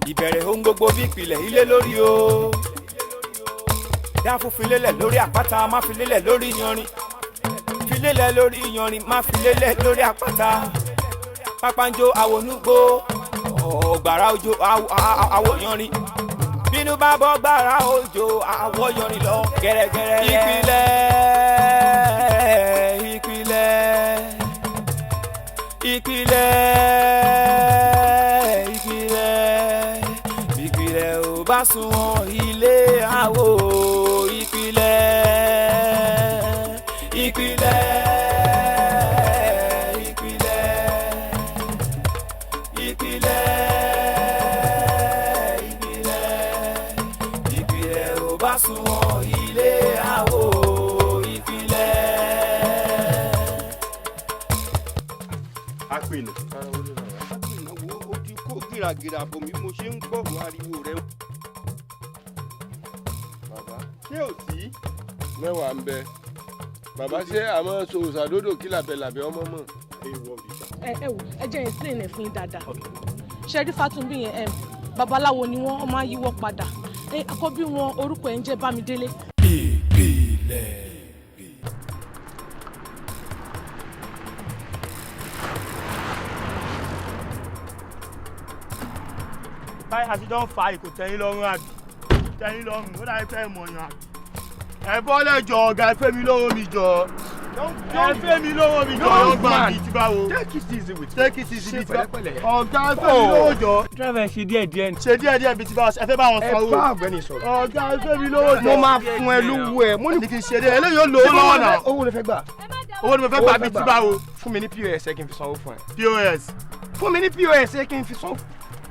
Ìbẹ̀rẹ̀ ohun gbogbo bí ìpìlẹ̀ ilé lórí o. Dáfún filélẹ̀ lórí àpáta, má filélẹ̀ lórí yanrìn. Filélẹ̀ lórí yanrìn, má filélẹ̀ lórí àpáta. Pápánjó àwọnúgbó, ọ̀gbàrá òjò àwọ̀ yanrìn. Bínú bá bọ́ gbàrà òjò, àwọ̀ yanrìn lọ gẹ́rẹ́gẹ́rẹ́. Ìpìlẹ̀, ìpìlẹ̀, ìpìlẹ̀, ìpìlẹ̀, ìpìlẹ̀ ò bá sunwọ̀n, ilé àwò. Ìpìlẹ̀, ìpìlẹ̀, ìpìlẹ̀, ìpìlẹ̀, ìpìlẹ̀, ìpìlẹ̀ ò bá sunwọ̀n, ilé àwò. Ìpìlẹ̀. Apènà wo, ó ti kó gìràgìrà bò mí, mo ṣe ń gbọ́rọ̀ ariwo rẹ. Bàbá. Ṣé ò sí? Mẹ́wàá ń bẹ, bàbá. Ṣé àmọ́ sòsàdódò kí làbẹ̀làbẹ̀ ọmọ mọ̀? Èèwọ̀ òrìṣà. Ẹ wò, ẹ jẹ́ explain ẹ̀ fún yín dáadáa. Ṣe rí Fátúnbí yẹn, babaláwo ni wọ́n máa ń yíwọ́ padà. Àkọ́bí wọn, orúkọ ẹ̀ ń jẹ́ Bámidélé. Ìpìlẹ̀. Báyìí àti jọ ń fa ìkò tẹ́yìn lọ́rùn, àbí tẹ́yìn lọ́rùn? Ó dàbí fẹ́ mọ̀yàn, àbí? Ẹ bọ́lẹ̀ jọ, ọ̀gá, ẹ fẹ́ mi lówó mi jọ, ẹ fẹ́ mi lówó mi jọ. Young Ọgbà man. Bíi ti báwo? Take it easy with me. Take it easy Ṣe bíi ti báwo? pẹ̀lẹ́pẹ̀lẹ́. Ọ̀gá, ẹ fẹ́ mi lówó jọ. Driver, ṣe díẹ̀ díẹ̀. Ṣe díẹ̀ díẹ̀ bíi ti báwo? Ẹ fẹ́ bá wọn Ẹ sanwó? bá ọ̀gbẹ́ni sọ̀rọ̀. Ọ̀gá, ẹ fẹ́ mi lówó jọ. Mo máa fún ẹ lówó ẹ. Mo ní ní kí n ṣe díẹ̀, eléyìí ó lówó lọ́wọ́ náà. Owó ló fẹ́ gbà. Owó ni mo fẹ́ gbà bíi ti báwo? Fún mi ní POS ẹ kí n fi sanwó fún ẹ. POS? Fún mi ní POS ẹ kí n fi sanwó.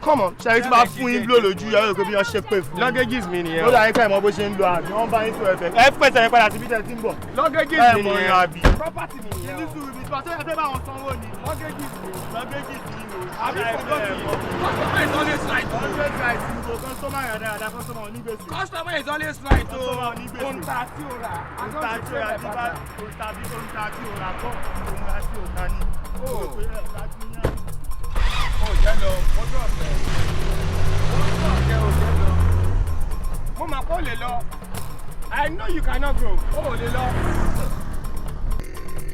Come on. Ṣe tí bá fún yín blow lójú yàrá ìkó bí wọ́n ṣe pé fún yín. Luggages mi nìyẹn Ó o. dàbí pé ẹ mọ bó ṣe ń lo, àbí wọ́n bá yín tó ẹ̀fẹ̀ ẹ pẹ̀sẹ̀ yẹn padà síbi tẹ̀ tí ń bọ̀. Luggages Ẹ mi mọ̀ nìyẹn. yàn, àbí? Property mi nìyẹn Ní o. sùúrù bíi tí wọ́n fẹ́ bá wọn sanwó ni. Luggages mi. Luggages mi o. Àbí forgot it. Customer is always right o. Always right ni o. Customer yẹn dáadáa, customer onígbèsè. Customer is always right o. Customer onígbèsè. Òǹtà tí o rà. Òǹtà tí o rà tí bá òǹtà bí òǹtà tí o rà kọ́, òǹtà tí o ta ni. Ó jẹ́ lọ, mo tún ọ̀fẹ́. Mo tún ọ̀kẹ́ ò jẹ́ lọ. Mo mà kó lè lọ. I know you cannot go. Ó ò lè lọ.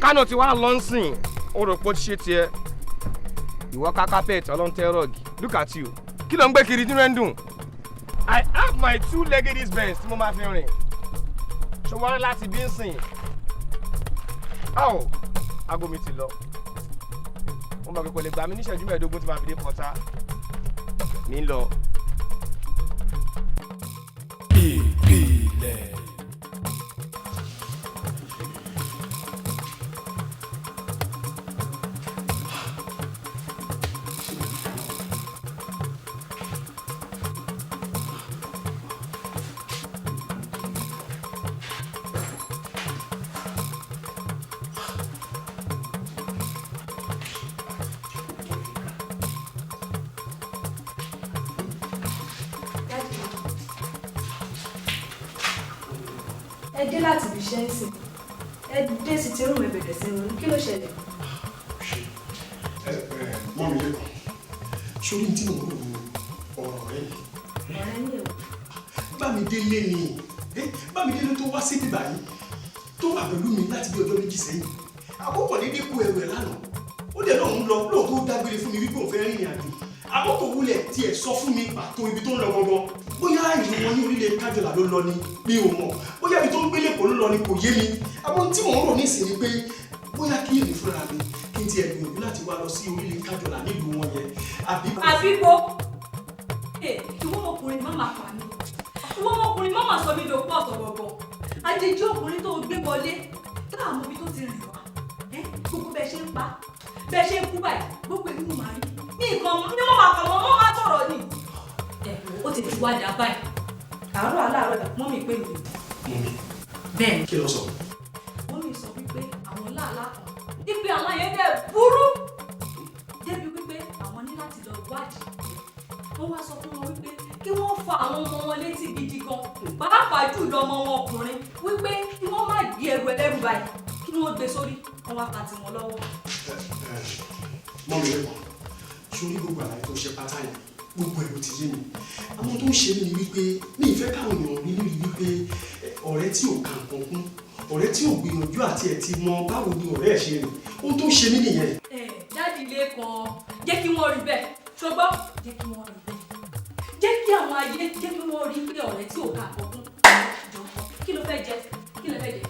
Kánò tí wàá lọ ń sìn, ó rò pé ó ti ṣe tiẹ̀. Ìwọ ká carpet ọlọ́ntẹ́ rug. Look at you. Kí ló ń gbé kiri nínú ẹ̀ ń dùn? I have my two legged Benz tí mo máa fi rìn. Ṣọwọ́n láti bí ń sìn. Áò, aago mi ti lọ. Mo mọ̀ pé kò lè gbà mí ní ìṣẹ́jú 15 tí màá fi dé pọ́tà mi ń lọ. Ìpìlẹ̀. Ẹ dé láti ibi iṣẹ́ ń sìn, ẹ dé sí ti rúùmù, ẹ bẹ̀rẹ̀ sí ronú. Kí ló ṣẹlẹ̀? Mọ́ mi lẹ́kọ̀ọ́ sórí tí mò ń rò ní ọ̀rọ̀ rẹ yìí. Ọ̀rẹ́ ní èwo? Bámidélé ni. Bámidélé tó wá síbí báyìí, tó wà pẹ̀lú mi láti bí ọjọ́ 2 sẹ́yìn. Àkókò dédé kó ẹrù ẹ̀ lánàá, ó dẹ̀ lóun lọ. Lóun tó dágbére fún mi wípé òun fẹ́ rìnrìn àjò, àkókò wulẹ̀ tiẹ̀ sọ fún mi pàtó ibi tó ń lọ gangan. Bóyá ìlú wọn ní orílẹ̀ Kájọlà ló lọ ni, mi ò mọ̀. Bóyá ibi tó ń gbélé kò ló lọ ni, kò yé mi. Àwọn tí mò ń rò nísìnyí ni pé bóyá kí èmi fúnra mi kí n tiẹ̀ gbìyànjú láti wá lọ sí orílẹ̀ Kájọlà nílùú wọn yẹn, àbí. Àbíbo, ìwọ ọmọkùnrin, má máa pa mí. Ìwọ ọmọkùnrin, má máa sọ mí dòpọ̀ ọ̀tọ̀ gbọ̀ngàn. Àjèjì ọkùnrin tó gbé wọlé táà mọ ibi tó ti rìn wá. Gbogbo bẹ́ẹ̀ ṣe ń pa, bẹ́ẹ̀ ṣe ń kú báyìí, gbogbo èmi mo máa rí ní nǹkan ní mo máa kàn wọ́n, wọ́n máa sọ̀rọ̀ ni. Ẹ ó ti ti wá dà báyìí. Àárọ̀ aláàárọ̀ mummy pè mí. Mummy? Bẹ́ẹ̀ ni. Kí ló sọ? Mummy sọ wípé àwọn láàlá kan, wípé àwọn yẹn dẹ̀ burú débi wípé àwọn ní láti lọ wádìí. Wọ́n wá sọ fún wọn wípé kí wọ́n fa àwọn ọmọ wọn létí gidi gan, pàápàá jùlọ ọmọ wọn ọkùnrin, wípé kí wọ́n má gbé ẹrù ẹlẹ́rù báyìí kí wọ́n gbé sórí, wọ́n wá pa tiwọn lọ́wọ́. Mummy lẹ́kọ̀ọ́ sórí gbogbo àlàyé tó ṣe pátá yẹn. Gbogbo ẹ̀ ló ti yé mi. Àwọn tó ń ṣe mí ni wípé mi ì fẹ́ káwọn èèyàn rí rí wípé ọ̀rẹ́ tí ò ka nǹkan kún, ọ̀rẹ́ tí ò gbìyànjú àti ẹ̀ ti mọ báwo ni ọ̀rẹ́ ẹ̀ ṣe rìn. Ohun tó ń ṣe mí nìyẹn. Ẹ dáàdì Lékan, jẹ́ kí wọ́n rí bẹ́ẹ̀, ṣùgbọ́n jẹ́ kí wọ́n rí bẹ́ẹ̀, jẹ́ kí àwọn ayé jẹ́ kí wọ́n rí pé ọ̀rẹ́ tí ò ka nǹkan kún. Jọ, kí ló fẹ́ jẹ? Kí ló fẹ́ jẹ?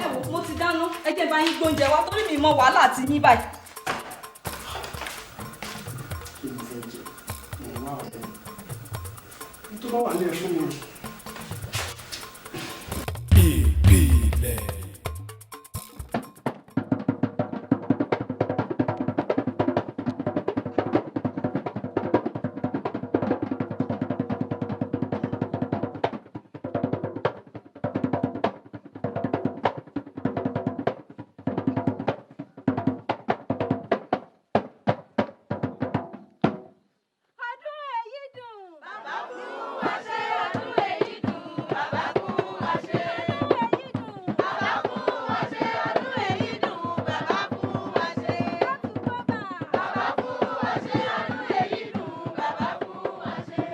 Ẹ wò, mo ti dáná, ẹ jẹ́ bá yín gbóúnjẹ wá torí mi mọ wàhálà àti yín báyìí. Kí ló fẹ́ jẹ? Mo wá ọ̀rẹ́ mi tó bá wà ní ẹ fún mi. Ìpìlẹ̀. Ọdún èyí dùn. Bàbá kú àṣẹ. Ọdún èyí dùn. Bàbá kú àṣẹ. Ọdún èyí dùn. Bàbá kú àṣẹ. Ọdún èyí dùn. Bàbá kú àṣẹ. Bàbá kú àṣẹ. Ọdún èyí dùn. Bàbá kú àṣẹ.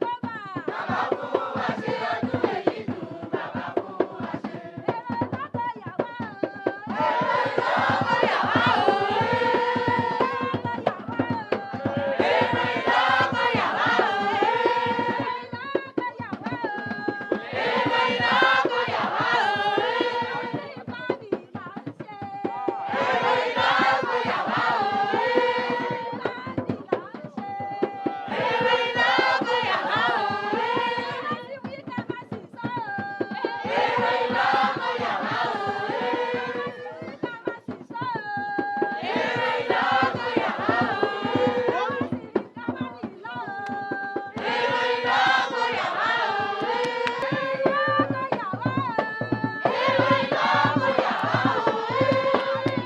Bàbá kú àṣẹ. Ọdún èyí dùn. Bàbá kú àṣẹ. Èrò ìlọ́kọ̀ yà wá o. Èrò ìlọ́kọ̀ yà wá o. Èrò ìlọ́kọ̀ yà wá o. Èrò ìlọ́kọ̀ yà wá o. Èrò ìlọ́kọ̀ yà wá o. Èrò ìlọ́kọ̀ yà wá o. Èrò ìlọ́kọ̀ yà wá o. Èrò ìlọ́kọ̀ yà wá o. Èrò ìlọ́kọ̀ yà wá o.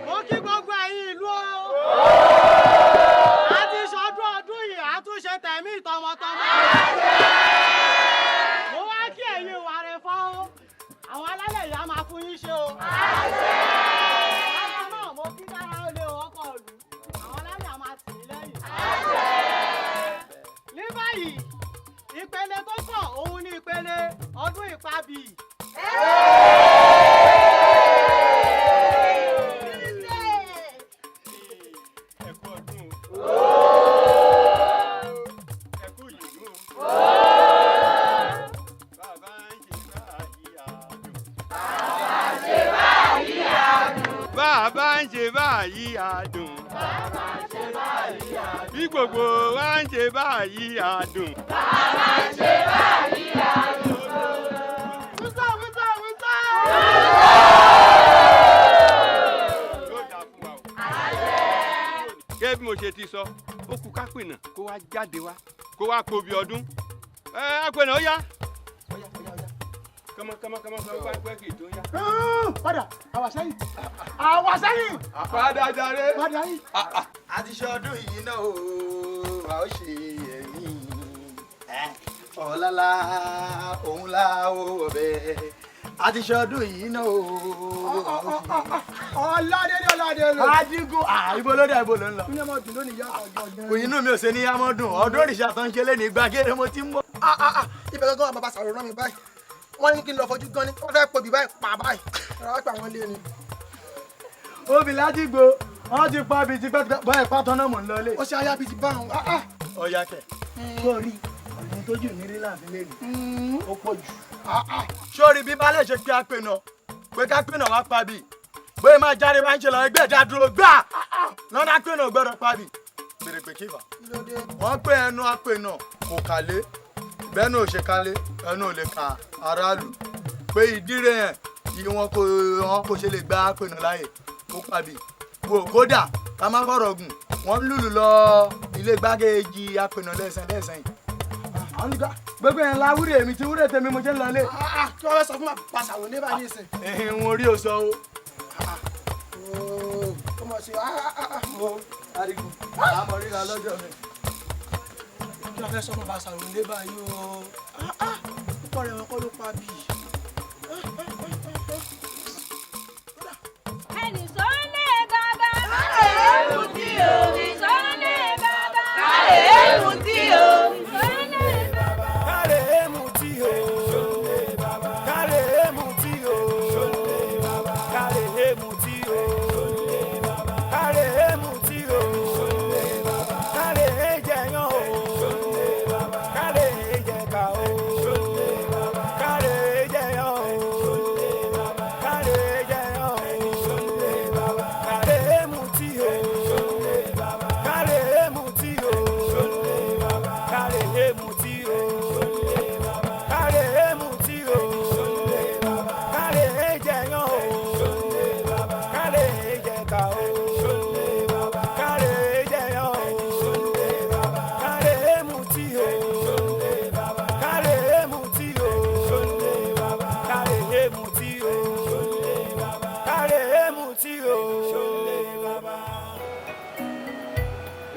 Mo kí gbogbo ẹ̀yin ìlú o. A ti ṣọdún ọdún yìí, a tún ṣe tẹ̀mí tọmọtọmọ. Mo wá kí ẹ̀yin ìwà rẹ̀ fọ́ o. Àwọn alálẹ̀ yìí á máa fún yín ṣe o. Bákan náà, mo kí dára ó lé ọkọ̀ ìlú. Àwọn alálẹ̀ á máa tì í lẹ́yìn. Ní báyìí, ìpele tó kàn òun ni ìpele ọdún ìpabì. Ẹ kú ọdún o. Ẹ kú ìyèdún o. Bàbá ń ṣe báyìí àdùn. Bàbá ń ṣe báyìí àdùn. Bí gbogbo wa ń ṣe báyìí àdùn. Wúsà wúsà wúsà. Yóò dáa fún wa o. Gẹ́gẹ́ bí mo ṣe ti sọ, ó kú kápẹ̀nà kó wá jáde wá kó wá kó bí ọdún. Ẹ àpẹnà ó yá. Kọ́mọ kọ́mọ kọ́mọ kọ́mọ wá pẹ́ kì í tó yá. Padà, àwà sẹ́yìn. Àwà sẹ́yìn. Padà jàre. Padà yìí. A ti ṣe ọdún yìí náà o, a ó ṣe ẹ̀mí ọ̀làlà òun là ó ọbẹ̀. A ti ṣe ọdún yìí náà o. Ọládélé Ọládélé. Adigun ibo ló dé, ibo ló ń lọ. Inú ọmọ dùn lónìí yá ọjọ́ ọjọ́. Kò inú mi ò ṣe ní yámọ́dún, ọdún òrìṣà tó ń ṣe lé ní gbàgede mo ti ń bọ̀. Ibẹ̀ gangan bàbá sàrò rán mi báyìí. Wọ́n ní kí n lọ fojú gan ni, wọ́n fẹ́ pòbí báyìí pa báyìí. Rárá pa àwọn lé ni. Obì ládìgbò, wọ́n ti pa bíi tipẹ́tipẹ́, bọ́ ẹ̀ pátán náà mò ń lọ lé. Ó ṣe ayá bíi ti bá òun. Ọ̀yà kẹ̀, sórí ọ̀gbìn tójú mi rí láàfin lé mi, ó pọ̀ jù. Sórí bí baálé ṣe pé apènà, pé ká pènà wá pa bíi, bóyá máa jáde bá ń ṣe lọ ẹgbẹ́ ìdá dúró gbà lọ́nà apènà ò gbọ́dọ̀ pa bíi. Bèrèpè kífà. Wọ́n pé ẹnu apènà kò kàlé, bẹ́ẹ̀nu ò ṣe kálé, ẹnu ò lè ka aráàlú. Pé ìdíre yẹn, ìwọ̀n kò wọn kò ṣe lè gba apènà láàyè kó pa bíi. Wò kódà ká má fọ̀rọ̀ gùn, wọ́n lùlù lọ ilé gbágéjì apènà lẹ́sẹ̀ lẹ́sẹ̀ yìí. Àwọn nígbà gbogbo yẹn la wúrè mi ti wúrè tèmi mo ṣe ń lọlé. Kí wọ́n fẹ́ sọ fún bàbá sàrò ní báyìí nísìn. Ìhìn orí ò sọ o. Ó mọ̀ sí Mo Adigun, àmọ̀ ríra lọ́jọ́ mi. Kí wọ́n fẹ́ sọ fún bàbá sàrò ní báyìí o. Púpọ̀ rẹ̀ wọn kọ́ ló pa bíi.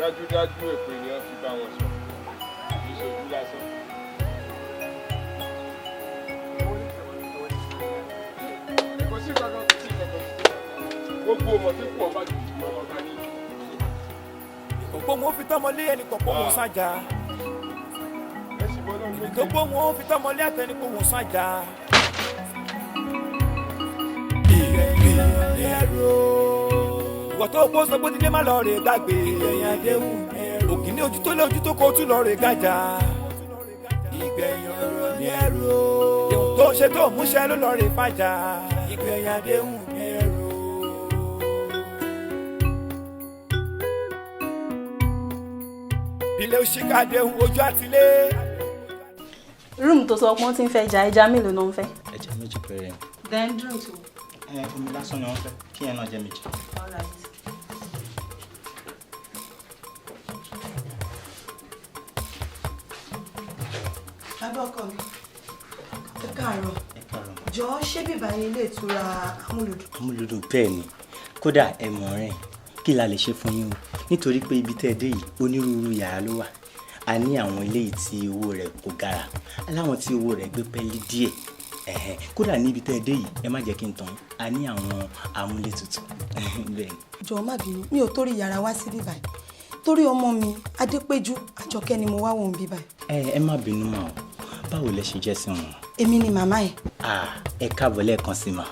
Dájúdájú èpè ni wọ́n fi bá wọn sọ, kì í ṣojú lásán. Kò sí kankan, kò sí kankan, gbogbo ọmọ tí kò ọba jù ọba ní. Òpó wọn fi tọmọlé ẹni pọ̀pọ̀ wọn sájà. Tó pọ̀ wọn fi tọmọlé àtẹni pọ̀ wọn sájà. Ìwọ tó kó sọ pé tí lè má lọ rè gbàgbé. Ògì ní ojú tó lé ojú tó kó tún lọ rè gàjà. Ìgbẹ̀yìn ọ̀rọ̀ ní ẹrù. Ìhùn tó ṣe tó múṣẹ́ ló lọ rè fàjà. Ìgbẹ̀yìn àdéhùn ní ẹrù. Ilé òṣìkàdéhùn ojú àtìlé. Room tó sọ pé wọ́n ti ń fẹ́ ẹja, ẹja mélòó ló ń fẹ́? Ẹja méjì péré ni. Then drink too. Ẹ omi lásán ni wọ́n fẹ́, kí ẹ náà jẹ́ méjì. All right. Bàbá ọkọ mi, ẹ káàárọ̀. Jọ̀ọ́, ṣé bíbá yín ilé ìtura Amúlùdùn? Amúlùdùn, bẹ́ẹ̀ ni. Kódà ẹ mọ̀ rìn, kí la lè ṣe fún yín o? Nítorí pé ibi tẹ́ ẹ dé yìí, onírúurú yàrá ló wà. A ní àwọn eléyìí tí owó rẹ̀ kò gara, aláwọn tí owó rẹ̀ gbé pẹ́ẹ́lí díẹ̀. Ẹ̀hẹ́n, kódà níbi tẹ́ ẹ dé yìí, ẹ má jẹ́ kí n tàn yín, a ní àwọn amúlétutù, bẹ́ẹ̀ ni. Jọ̀ọ́ má bínú, mi ò torí yàrá wá sí bíbá yìí. Torí ọmọ mi Adépéjú Àjọkẹ́ ni mo wá wò ń bíbá yìí. Ẹ má bínú mà o, báwo lẹ ṣe jẹ́ sí wọn? Èmi ni màmá ẹ̀. Ah, ẹ káàbọ̀ lẹ́ẹ̀kan sí mà.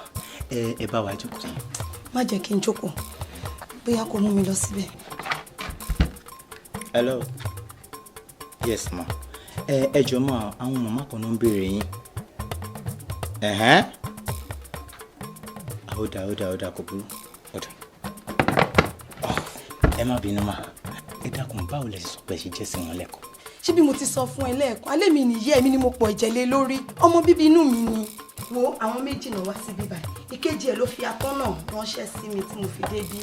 Ẹ bá wa jókòó. Má jẹ́ kí n jókòó, bóyá kò mú mi lọ síbẹ̀. Hello, yes ma. Ẹ jọ̀ọ́ ma, àwọn màmá kan ló ń béèrè yín. Ẹ̀hẹ́n, ó dà, ó dà, ó dà, kò burú, ó dà. Ẹ má bínú mà, ẹ dákun, báwo lẹ ṣe sọ pé ṣe jẹ́ sí wọn lẹ́kọ̀ọ́? Ṣé bí mo ti sọ fún ẹ lẹ́ẹ̀kan, alẹ́ mi nìyẹ́, èmi ni mo pọ̀ ẹ̀jẹ̀ lé lórí, ọmọ bíbí inú mi ni. Wo àwọn méjì náà wá sí bíbá, ìkejì ẹ̀ ló fi atọ́nà ránṣẹ́ sí mi tí mo fi débí.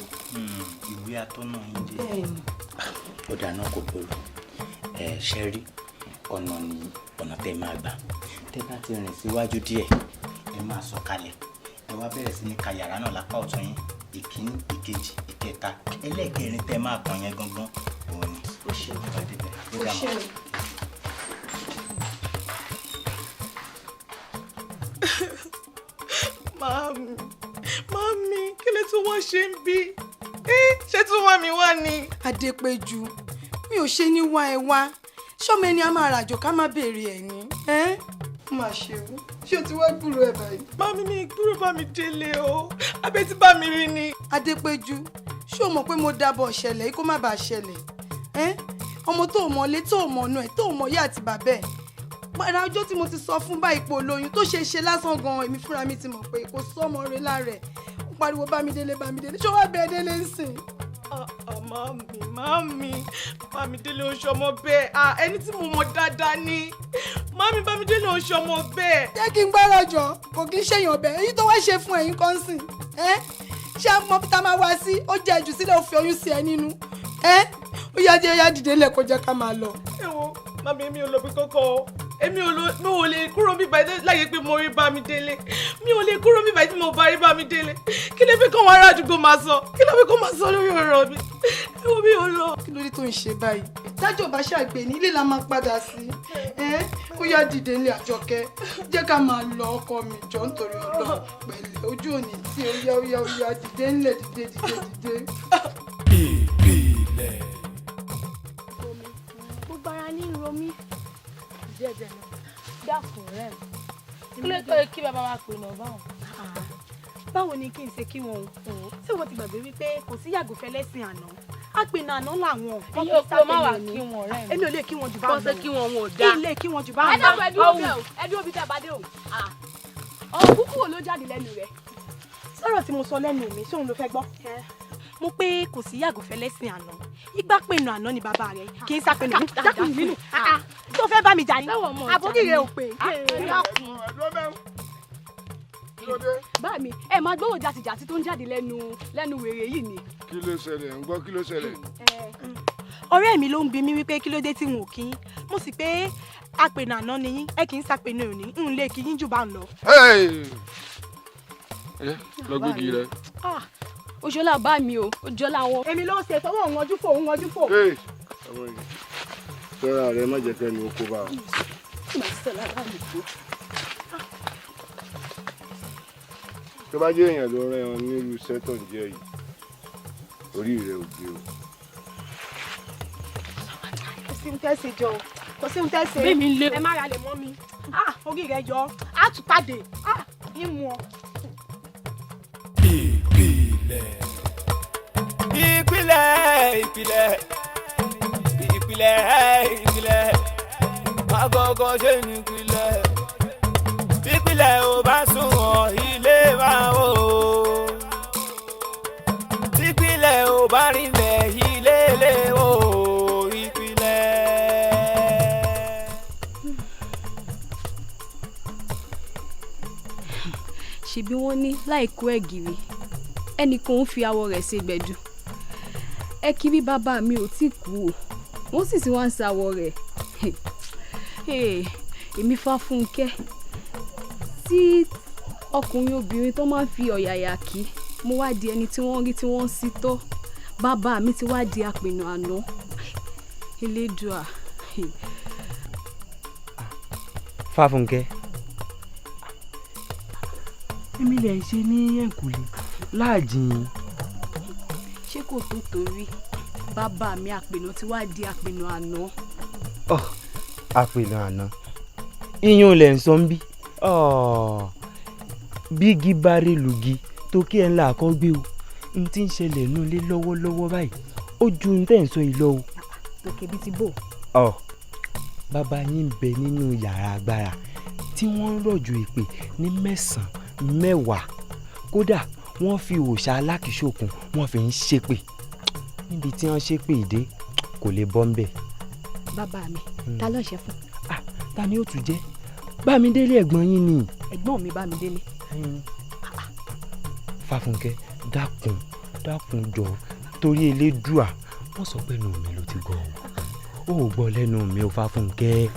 Ìwé atọ́nà yín dé? Bẹ́ẹ̀ni. Ó dà náà, kò burú. Ẹ ṣe rí ọ̀nà ní ọ̀nà tẹ́ máa gbà, tẹ́ bá ti rìn síwájú díẹ̀, ẹ máa sọ kalẹ̀, ẹ wá bẹ̀rẹ̀ sí ní ka yàrá náà lápá ọ̀tún yín: ìkíní, ìkejì, ìkẹta, ẹlẹ́ẹ̀kẹrin tẹ́ máa kàn yẹn gangan òun ni. O ṣeun. Ẹ bá débẹ̀. Ó O dà mọ́. ṣeun. Màámi, màámi, kí lè tún wọ́n ṣe ń bí? Ṣé tún wá mi wá ni? Adépéjú, mi ò ṣe ní wá ẹ wá. Ṣọ́mọ ẹni a máa ràjò ká má béèrè ẹ̀ ní. Ó mà ṣe o, ṣé o ti wá gbúrò ẹ báyìí? Màámi, mi gbúrò bá mi délé o, abẹ́ tí bá mi rí ni. Adépéjú, ṣé o mọ̀ pé mo dábọ̀ ṣẹlẹ̀ kó má bàa ṣẹlẹ̀? Ọmọ tó o mọ̀ lé, tó o mọ̀ ọ̀nà ẹ̀, tó o mọ̀ ìyá àti bàbá ẹ̀. Padà ọjọ́ tí mo ti sọ fún báyìí pé olóyún tó ṣe é ṣe lásán gan-an, èmi fúnra mi ti mọ̀ pé kò sọ́mọ rẹ lára ẹ̀. Ó pariwo Bámidélé, Bámidélé, ṣé wàá bẹ́ẹ̀ délé ń sìn? Màámi, màámi, Bámidélé ò ṣọmọ bẹ́ẹ̀. Ẹni tí mo mọ̀ dáadáa ni. Màámi, Bámidélé ò ṣọmọ bẹ́ẹ̀. Jẹ́ kí n gbọ́rọ̀ jọ, kò kí ń ṣèyàn bẹ́ẹ̀. Èyí tó wá ṣe fún ẹ̀yin kan sìn. Ṣé a mọ tá a máa wá sí? Ó jẹ́ ẹ̀jù sílẹ̀, ó fi oyún sí ẹ nínú. Ó yá, jẹ́ yá, dìde lẹ̀ kó jẹ́ ká máa lọ. Ẹ wo, màámi, mi ò lọ bí kọ́kọ́ o. Èmi ò lọ, mi ò lè kúrò bí báyìí láyé pé mo rí Bámidélé. Mi ò lè kúrò bí báyìí tí mo bá rí Bámidélé. Kí lè fi kọ́ wọn ará àdúgbò máa sọ? Kí lè fi kọ́ máa sọ lórí ọ̀rọ̀ mi? Ẹ wo, mi ò lọ. Kí ló dé tó ń ṣe báyìí? Tájọ́ bá ṣàgbé ní ilé la máa padà sí. Ó yá, dìde nílé Àjọkẹ́, jẹ́ ká máa lọ. Ọkọ mi, jọ, nítorí Ọlọ́run, pẹ̀lẹ́, ojú òní tí ó yá, ó yá, ó yá, dìde ńlẹ̀, dìde, dìde, dìde. Ìbílẹ̀. Gbogbo ara ní ro mí. Díẹ̀ díẹ̀ náà. Dákun rẹ̀. Kí ló tó kí bàbá wa pè náà báwọn? Báwo ni kí n ṣe kí wọn o? Tí wọ́n ti gbàgbé wípé kò sí yàgò fẹlẹ́sìn àná, àpènà àná làwọn. Iye òkú má wà kí wọn, ọ̀rẹ́ mi. Èmi ò lè kí wọn jù báwọn Bọ́n ṣe kí wọn, wọn ò dáa. Kí n lè kí wọn jù báwọn Ẹ dákun, ẹ dúró bẹ́ẹ̀ o, ẹ dúró bí tẹ́ ẹ bá dé o. Ọ̀rọ̀ kúkú wo ló jáde lẹ́nu rẹ̀? Sọ̀rọ̀ tí mo sọ lẹ́nu mi, sóun ló fẹ́ gbọ́? Mo pé kò sí yàgò fẹlẹ́sìn àná, igbá pènà àná ni bàbá rẹ̀, kì í sàpènà. Dákun nínú tó fẹ́ bá mi jà ní àbókì rẹ̀ ò pé. Bá mi, ẹ máa gbọ́rọ̀ jàtìjàtì tó ń jáde lẹ́nu wèrè yìí ni. Kí ló ṣẹlẹ̀? Ń gbọ́, kí ló ṣẹlẹ̀? Ọ̀rẹ́ mi ló ń bi mí wípé kí ló dé tí n ò kí yín. Mo sì pé àpènà àná ni yín, ẹ kì í sàpènà òní, n lè kí yín jù bá ń lọ. Ẹ lọ gbégi rẹ. Ah, Ó jọlá bá mi o, ó jọlá wọn. Èmi ló ń ṣe tọwọ́ òun ojú fò, òun ojú fò. Ọmọ yìí, sọ́ra rẹ, má jẹ́ kẹ́ni ó kó bá ọ. Tó bá jẹ́ èèyàn ló rán ẹ nírú iṣẹ́ tó ń jẹ́ yìí, orí rẹ ò gbé o. Kò sí ohun tẹ́sí jọ, kò sí ohun tẹ́sí. Bí mi ń lé. Ẹ má ra lè mọ́ mi. Ah, orí rẹ yọ, á tún pàdé, ah, ń mú ọ. Ìpìlẹ̀, ìpìlẹ̀, ìpìlẹ̀, ìpìlẹ̀, ìpìlẹ̀, agogo ṣe ní ìpìlẹ̀. Ìpìlẹ̀ ò bá sunwọ̀n, ilé máa wò ó. Típìlẹ̀ ò bá rinlẹ̀, ilé lè wò ó. Ìpìlẹ̀. Ṣebí wọ́n ní láìkó ẹ̀gìrì, ẹnìkan ń fi awọ rẹ̀ ṣe gbẹ̀du. Ẹ kiri, bàbá mi ò tí kú o, wọ́n sì ti wá ń sawọ rẹ̀. Èmi Fáfúnkẹ́, tí ọkùnrin obìnrin tó máa ń fi ọ̀yàyà kí, mo wá di ẹni tí wọ́n rí tí wọ́n ń sí tọ́. Bàbá mi ti wá di apènà àná. Elédùà. Fáfúnkẹ́, èmi lè ṣe ní ẹ̀kúlé láàjìn. Ṣé kò tó torí bàbá mi àpènà ti wá di àpènà àná? Ọ àpènà àná iyún lẹ̀ ń sọ ń bí bígi bá rí lùgì tó kí ẹ̀ ńlá àkọ́ gbé o. N ti ń ṣẹlẹ̀ nù lé lọ́wọ́lọ́wọ́ báyìí, ó ju n tẹ̀ ń sọ yìí lọ o. Tòkè bíi ti bò. Ọ bàbá yín ń bẹ nínú yàrá agbára tí wọ́n ń rọ̀jò ìpè ní mẹ́sàn-án mẹ́wàá, kódà wọ́n fi òòṣà alákìíṣòkun wọ́n fi ń ṣépè. Níbi tí wọ́n ṣépè dé, kò lè bọ́ ńbẹ̀. Bàbá mi, ta ló ń ṣe fún? Ta ni ó tún jẹ́? Bámidélé ẹ̀gbọ́n yín ni. Ẹ̀gbọ́n mi Bámidélé. Fáfúnkẹ́, dákun dákun jọ, torí Elédùà, wọ́n sọ pé ẹnu mi ló ti gbọ́ o, ò gbọ́ lẹ́nu mi o. Fáfúnkẹ́,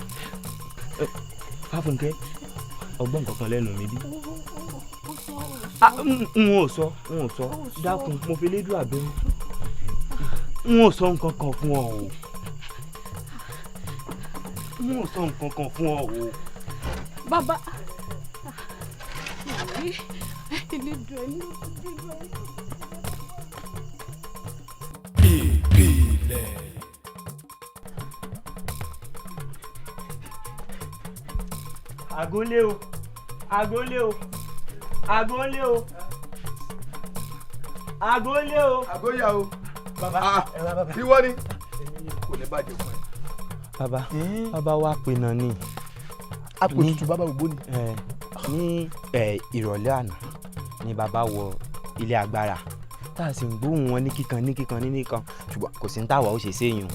Fáfúnkẹ́, ọgbọ́n kankan lẹ́nu mi bí? N ò sọ, n ò sọ. Dákun, mo fi Elédùà bẹ̀ ọ́, n ò sọ nǹkan kan fún ọ o, n ò sọ nǹkan kan fún ọ o. Bàbá Elédùà ní. Ìpìlẹ̀. Àgólé o, àgólé o, àgólé o, àgólé o. Àgóyà o. Bàbá, ẹ wá bàbá. Ìwọ ni kò ní bàjẹ́ fún ẹ. Bàbá, bàbá wa pè náà ni. Àpò tutù bàbá ògbó ni. Ní ìrọ̀lẹ́ àná ni bàbá wọ ilé agbára, tá a sì ń gbóhùn wọn ní kíkan ní kíkan ní kíkan, ṣùgbọ́n kò sí ní táwa ó ṣe séyìn o.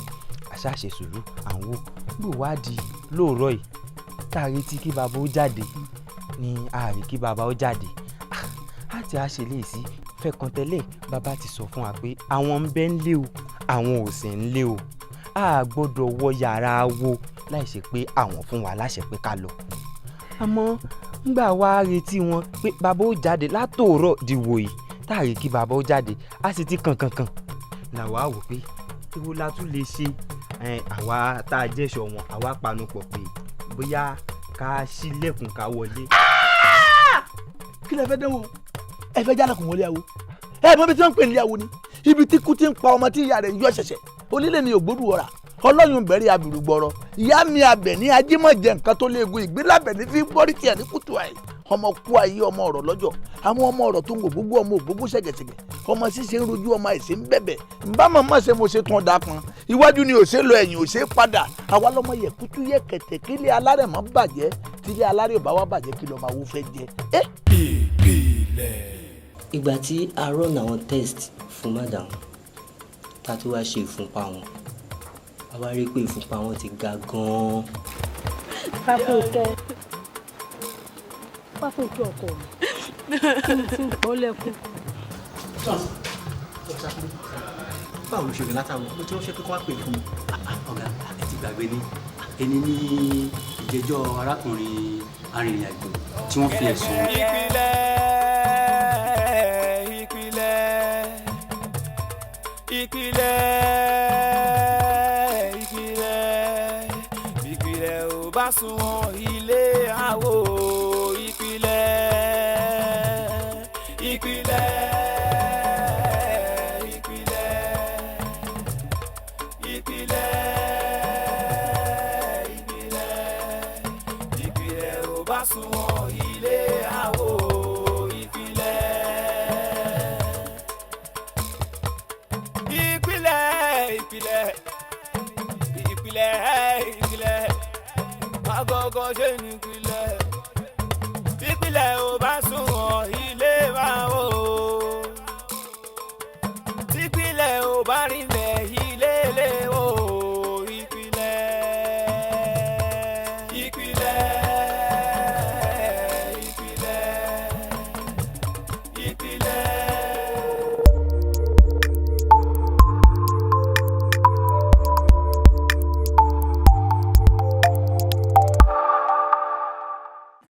Àṣà ṣe sùúrù, à ń wò gbò wá di lóòrọ̀ yìí tá a retí kí bàbá ó jáde ní àárí kí bàbá ó jáde àti àṣẹ lè sí fẹ̀kàn tẹ́lẹ̀. Bàbá ti sọ fún wa pé àwọn ń bẹ ń lé o, àwọn ò sì ń lé o, a gbọ́dọ̀ wọ yàrá wo láì ṣe pé àwọn fún wa láṣẹ pé ká lọ. Àmọ́ ngbà wá retí wọn pé bàbá ó jáde látòórọ̀ di wòyí, táàrí kí bàbá ó jáde, á sì ti kànkankan làwa wò pé ewu la tún lè ṣe. Àwa tá a jẹ́sọ̀ wọn, àwa panupọ̀ pé bóyá ká ṣílẹ̀kùn ká wọlé. Kí lẹ fẹ́ dánwò? Ẹ fẹ́ jálẹ̀kùn wọlé awo? Ẹ mọ ibi tí wọ́n ń pè ní awo ni ibi tí kú ti ń pa ọmọ tí ìyá rẹ̀ ń yọ ṣẹ̀ṣẹ̀. Onílé mi ò gbódù ọ̀rà ọlọ́yún bẹ̀rẹ̀ abìrù gbọ́rọ̀ ìyá mi abẹ̀ ní ajímọ̀jẹ nǹkan tó léegun ìgbélábẹ̀ ní fi gbọ́rí tiẹ̀ ní kùtù àì ọmọ kú ayé ọmọ ọ̀rọ̀ lọ́jọ́ àwọn ọmọ ọ̀rọ̀ tó ń wò gbogbo ọmọ ògbógbó ṣẹ̀gẹ̀ṣẹ̀gẹ̀ ọmọ ṣíṣe ń rojú ọmọ àìsè ń bẹ̀bẹ̀ nbá màmá ṣe mo ṣe tún ọ̀dà kan iwájú ni ò ṣe lọ, ẹ̀yìn ò ṣe padà. Àwa lọmọ yẹ kútú yẹ kẹ̀tẹ̀ kílé alárẹ̀ mọ́ bàjẹ́, tílé alárẹ̀ ò bá wá bàjẹ́ kí lọ́ọ́ máa wó fẹ́ jẹ. Ìgbà tí a run àwọn test fún madam, tá a tún wá ṣe ìfúnpá wọn, a wá rí i pé ìfúnpá wọn ti ga gan-an. Fáfúnkẹ́, Fáfúnkẹ́ ọkọ mi, kí n tún gbọ́ lẹ́kùn. Báwo ló ṣe rìn látàwọn mo ti ránṣẹ́ pé kó wá pè fún mi? Ọ̀gá, ẹ ti gbàgbé ní ẹni ní ìjẹ́jọ́ arákùnrin arìnrìn-àjò tí wọ́n fi ẹ̀sùn. Ìpìlẹ̀, ìpìlẹ̀. Ìpìlẹ̀, ìpìlẹ̀, ìpìlẹ̀ ò bá sunwọ̀n, ilé àwò. Ìpìlẹ̀, ìpìlẹ̀, ìpìlẹ̀, ìpìlẹ̀, ìpìlẹ̀, ìpìlẹ̀ ò bá sunwọ̀n, ilé àwò. Ìpìlẹ̀, ìpìlẹ̀, ìpìlẹ̀, ìpìlẹ̀, ìpìlẹ̀, agogo ṣe ní ìpìlẹ̀, ìpìlẹ̀ ò bá sunwọ̀n.